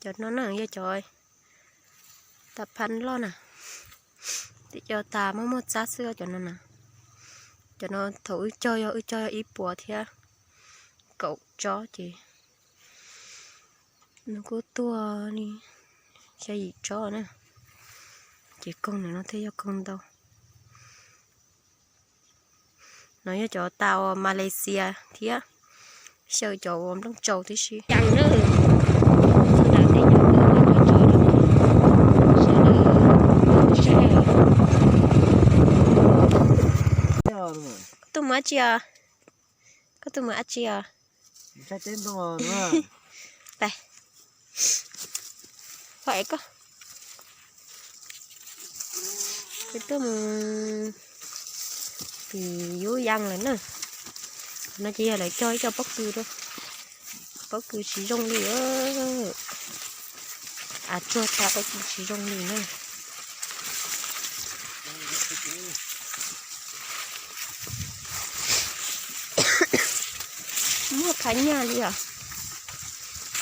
Cov no na yog cov tas phaj loj na, twb cog tas muaj muaj txab xwb cov no na. Cov no thaum wb cog yog wb cog yog ib puas thiab kaum tsob ces nws kuj tuag li xya yim tsob na. Ces koog ntawm no thiaj yog koog ntau. No yog cov tas uas Malaysia thiab, xyaw cov uas nplooj tsaus tib si. Koj tuaj mus dab tsi os? Koj tuaj mus dab tsi os? Pais, pais koj. Kuv tuaj mus tim yub yas lawm na. No ces yog lawv cog ib co pob kws rau, pob kws tsis zoo li. Av tsuag tas pob kws tsis zoo li na. Muaj phaj nyaj li os.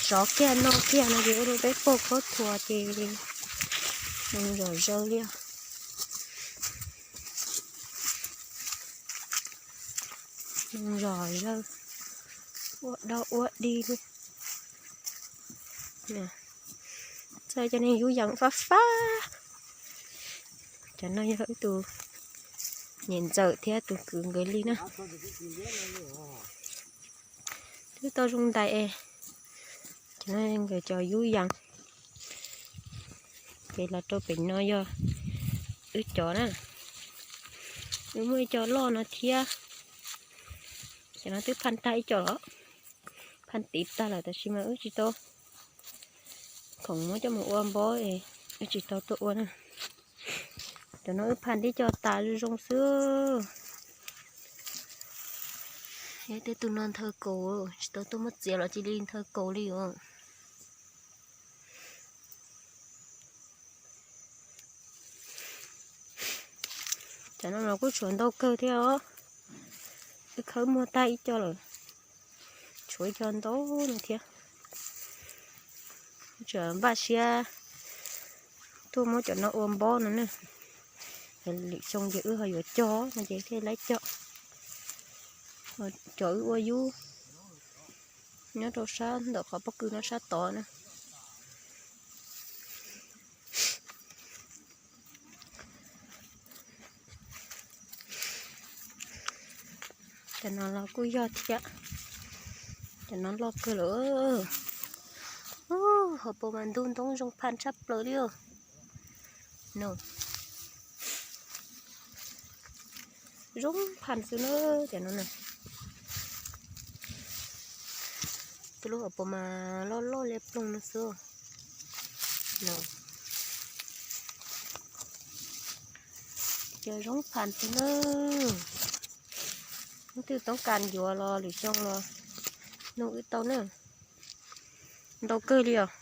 Sov kiag no kiag no ces ua rau peb pog khaub thuas ces zoo zom zaws li os. Zoo zom zaws, ua dau ua dig li. Txawj cov neeg yub yees fab fab. Cov no yog wb tus niam ntxawm thiab tus kwv nkawd li na. Twb tau zoo ntais es, cov no nkawd cov yub yees. Ces los rau pem no yog wb cov na. Wb muaj ib co loj no thiab. Cov no twb phaj tag ib co los, phaj tiv tag lawm tab sis mas wb tsis tau, khoom muab coj mus ua npob es wb tsis tau tuaj ua na. Cov no wb phaj tib co tas zoo zoo xwb. Tej tug no nthaw kaus, tsis tau tuaj muab txiav los cia li nthaw kaus li os. Cov no los kuj tshuav ntau kawg thiab os. Wb khawb muag tag ib co lawm, tshuav ib co ntau no thiab. Tseem npaj siab tuaj muab cov no ua npob no na. Lwm xyoo ces wb ho yuav cog no ces thiaj li cog. Cov wb ua yub nyob rau sab ntawm qhov pob kws no sab tod na. Cov no los kuj yog thiab. Cov no loj kawg lawm. Hauv paus mas ntug ntoo zoo phaj tshaj plaws li. No, zoo phaj xwb na. Cov no na, tej lub hauv paus mas loj loj li ploog no xwb. Cov zoo phaj xwb na. Leej twg toob kas yuav los lwm xyoo los nug wb tau na. Ntau kawg li os.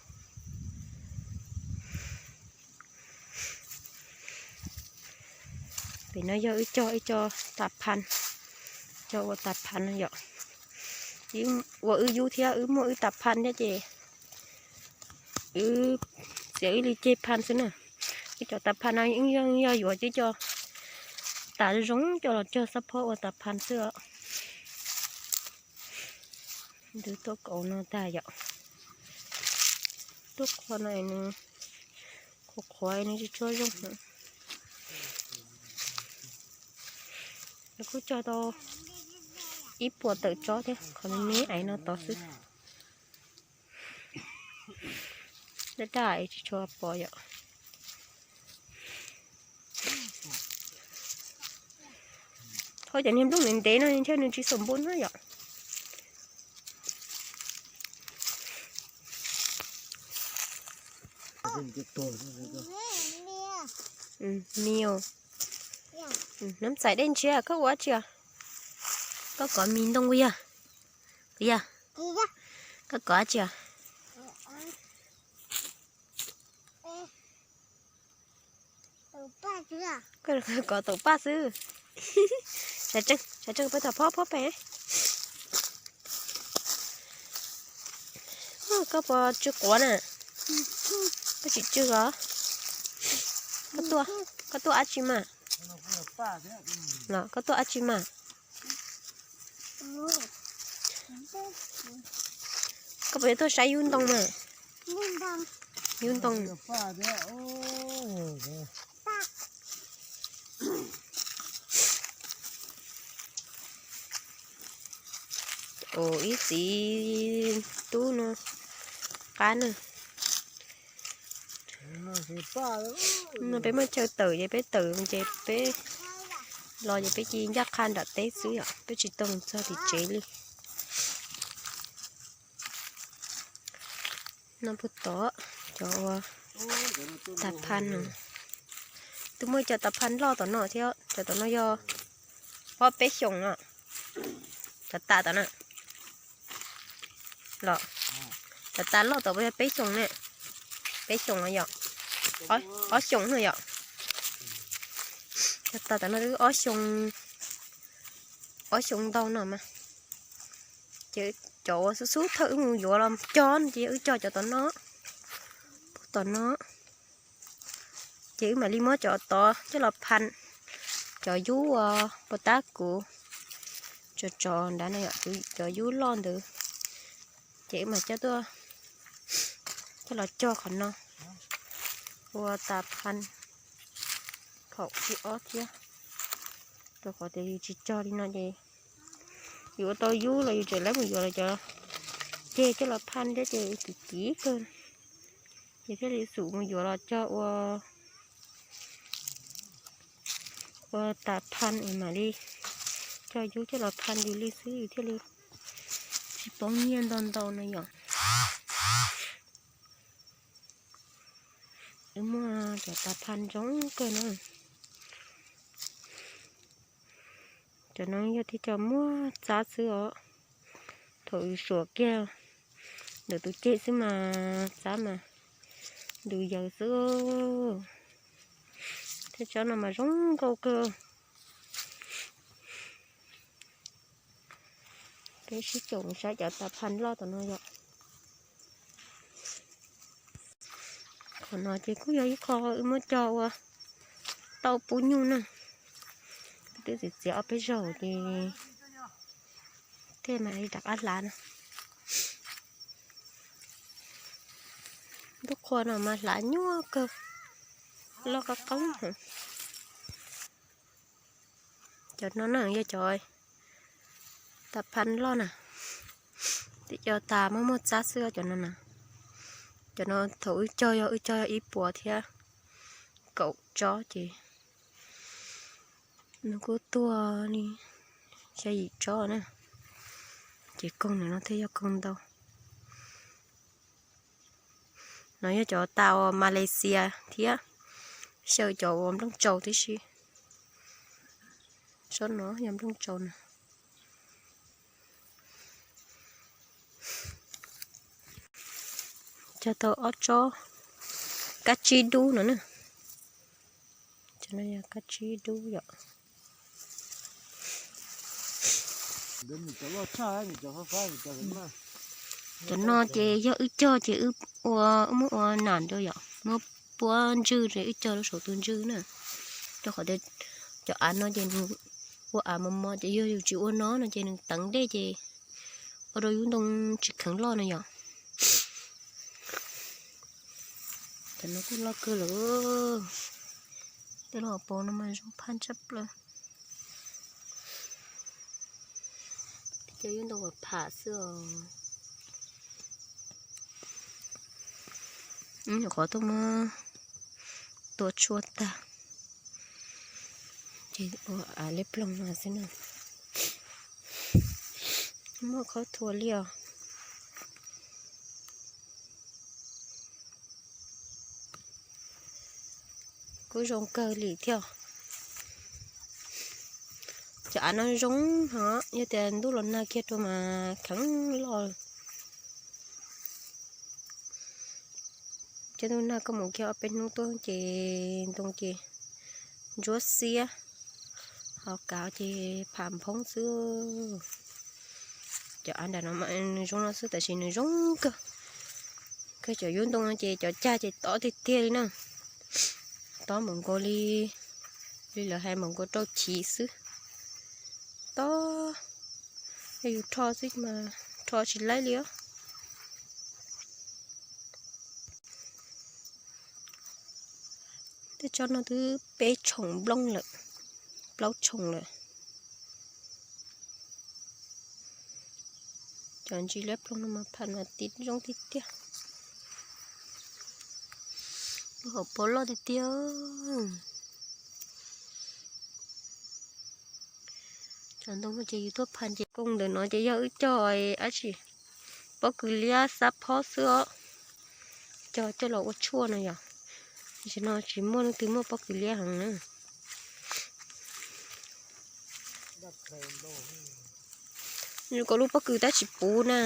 Pem no yog wb cog ib co tas phaj, cog ua tas phaj no yom. Ua wb yub thiab wb muaj wb tas phaj thiab ces wb txiav wb li ceg phaj xwb na. Wb cov tas phaj no yeej yog yuav cov cog tas zoo coj los cog xab phob ua tas phaj xwb os. Ntws tuaj kaus no tag yom. Tuaj qhua no nws qhuav qhuav nws tsis tshua zoo. Nws kuj cog tau ib puas tawm tsob thiab, qhov me me aiv no tod xwb. Daj daj tsis tshua pom yom. Thov cov niag nplooj ntev ntev no ntshe nws tsis xam npua na yom. Mis, nab txais dej ntsia koj ua tsi os? Koj kov mis ntoo ua yog? Yog. Koj kov tsi os? Koj kov taum paj xwb. Sawv tsees, sawv tsees peb tom phob phob pem. Koj puas tsw quav na? Koj tsis tswj os? Koj tuaj, koj tuaj dab tsi mas? Los koj tuaj dab tsi mas? Koj puas yuav tuaj saib yub ntoo mas? Yub ntoo. Ua ib txiv tub no qab na. No peb muaj chaw tawm ces peb tawm ces peb los ces peb cia ncaj qha nram teb xwb yom, peb tsis tau mus txog tim tsev li. No puag tod, cov uas tas phaj no, twb muaj cov tas phaj loj tom no thiab, cov tom no yog ob peb xyoos no, cov tas tom na. Los cov tas loj tom puas yog peb xyoos ne? Peb xyoos no yom, ob xyoos no yom. Cov tas tom no twb ob xyoo, ob xyoo ntau no mas. Ces cov uas xub xub thawj wb mus yuav los cog no ces yog wb cog cov tom no, puag tom no. Ces wb mam li muab cov tod coj los phaj, cov yub uas puas tab kuv tso tso nrad no yom, cov yub loj ntawd. Ces wb mam coj tuaj, coj los cog qhov no ua tas phaj thaum thib ob thiab. Rau qhov tias yus tsis cog li no ces yus ua tau yub los yus tseem lawv mus yuav los cov ceg coj los phaj thiab ces kiv kiv kawg. Ces thiaj li xub mus yuav los cog ua, ua tas phaj es mam li cog yub coj los phaj li li xwb thiaj li tsis poob nyiaj ntau ntau no yom. Wb muaj cov tas phaj zoo kawg na. Cov no yog tib co muaj txab xwb os. Thaum wb suam kiag ntawm tus ceg xwb mas txab mas ntws yaws xwb. Thiab tsob no mas zoo nkauj kawg. Peb sib caum saib cov tas phaj loj tom no yom. Qhov no ces kuj yog ib qho wb muab cog ua tauj pub nyuj na. Twb txiav txiav ob peb zaug ces thiaj mam li rov qab hlav na. Ntuj qhua no mas hlav nyuaj kawg, loj qab qeeb heev. Cov no na yog cov tas phaj loj na, tib co tas muaj muaj txab xwb cov no na. Cov no thaum wb cog yog wb cog yog ib puas thiab kaum tsob ces nws kuj tuag li xya yim tsob na. Ces koog ntawm no thiaj yog koog ntau. No yog cov tas uas Malaysia thiab, xyaw cov uas nplooj tsaus tib si. Tsob no yog nplooj tsaus na. Cog tau ob tsob kab tsib dub no na. Cov no yog kab tsib dub yom. Cov no ces yog wb cog ces wb ua, wb muab ua nam rau yom, muab puab ntswj ces wb cog rau saum tus ntswj na. Rau qhov tias cov av no ces nws ua av mos mos ces yog yus tsis ua no no ces nws teev dej ces ua rau yub ntoo tsis kheev loj no yom. Cov no kuj loj kawg lawm. Tej lub hauv paus no mas zoo phaj tshaj plaws. Cov yub ntoo uas pham xwb os. Nyuam qhuav tuaj muab tua tshuaj tag, ces ua av liab ploog no xwb na. Muaj khaub thuas li os. Kuj zoo kawg li thiab. Cov av no zoo hos, yog tias ntuj los nag kiag rau mas kheev loj. Cov ntuj nag koj mus kiag ob peb hnub tuaj ces ntoo ces ntsuab xiab, ho kav ces pham nphoob xwb. Cov av nram no nws zoo no xwb tab sis nws zoo kawg. Kawg cov yub ntoo no ces cov cag ces tob tiag tiag li na. Tob npaum nkaus li, li lawv hais npaum nkaus rau chiv xwb. Tob, yog yus rho xwb mas rho tsis laib li os. Tej tsob no twb peb tshoom nplooj lawm, plaub tshoom lawm. Cov ntsis liab ploog no mas pham mas tiv zoo tiag tiag. Lub hauv paus loj tiag tiag. Cov ntoo no ces yus tuaj pham ces kooj ntawm no ces yog wb cog dab tsi, pob kws liab xab phob xwb os. Cog coj los ua tshuaj no yom. Tam sim no tsis muaj leej twg muaj pob kws liab heev na. Zoo nkaus lub pob kws tab tsis puv na.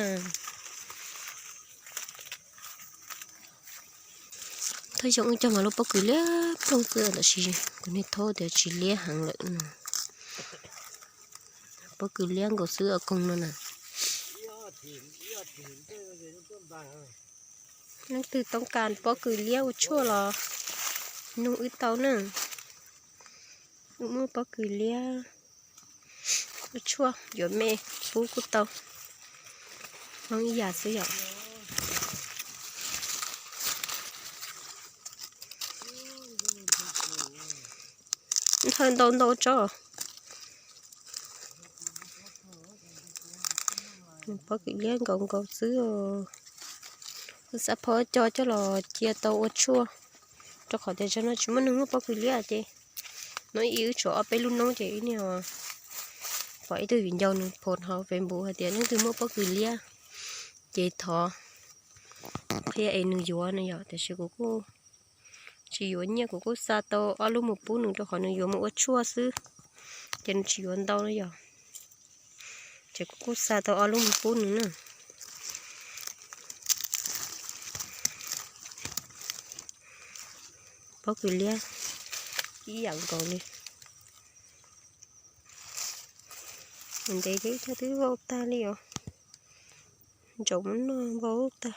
Thawj xyoo wb cog mas lub pob kws liab ploog xwb tab sis kuv niag thaub tias tsis liab heev lawm no. Pob kws liab nkaus xwb os koog no na. Leej twg toob kas pob kws liab ua tshuaj los nug wb tau na. Wb muaj pob kws liab ua tshuaj yuav me pub kuj tau, zoo ib yam xwb yom. Nthawj ntau ntau tsob. Pob kws liab nkaus nkaus xwb. Wb xav phob cog coj los cia tau ua tshuaj, rau qhov tias zaum no tsis muaj neeg muaj pob kws liab ces no ib wb tshuav ob peb lub noob ces ib niag pom ib tug viv ncaus nws post hauv Facebook hais tias leej twg muaj pob kws liab ces thov qhia es nws yuav no yom. Tiam sis kuv kuj tsis yuav nyiaj, kuv kuj xa tau ob lub mus pub nws rau qhov nws yuav mus ua tshuaj xwb, ces nws tsis yuav ntau no yom. Ces kuv kuj xa tau ob lub mus pub nws na. Pob kws liab ib yam nkaus li. Ntev thiab ib co twb vau tag li os. Ntsaum muab noj vau tag.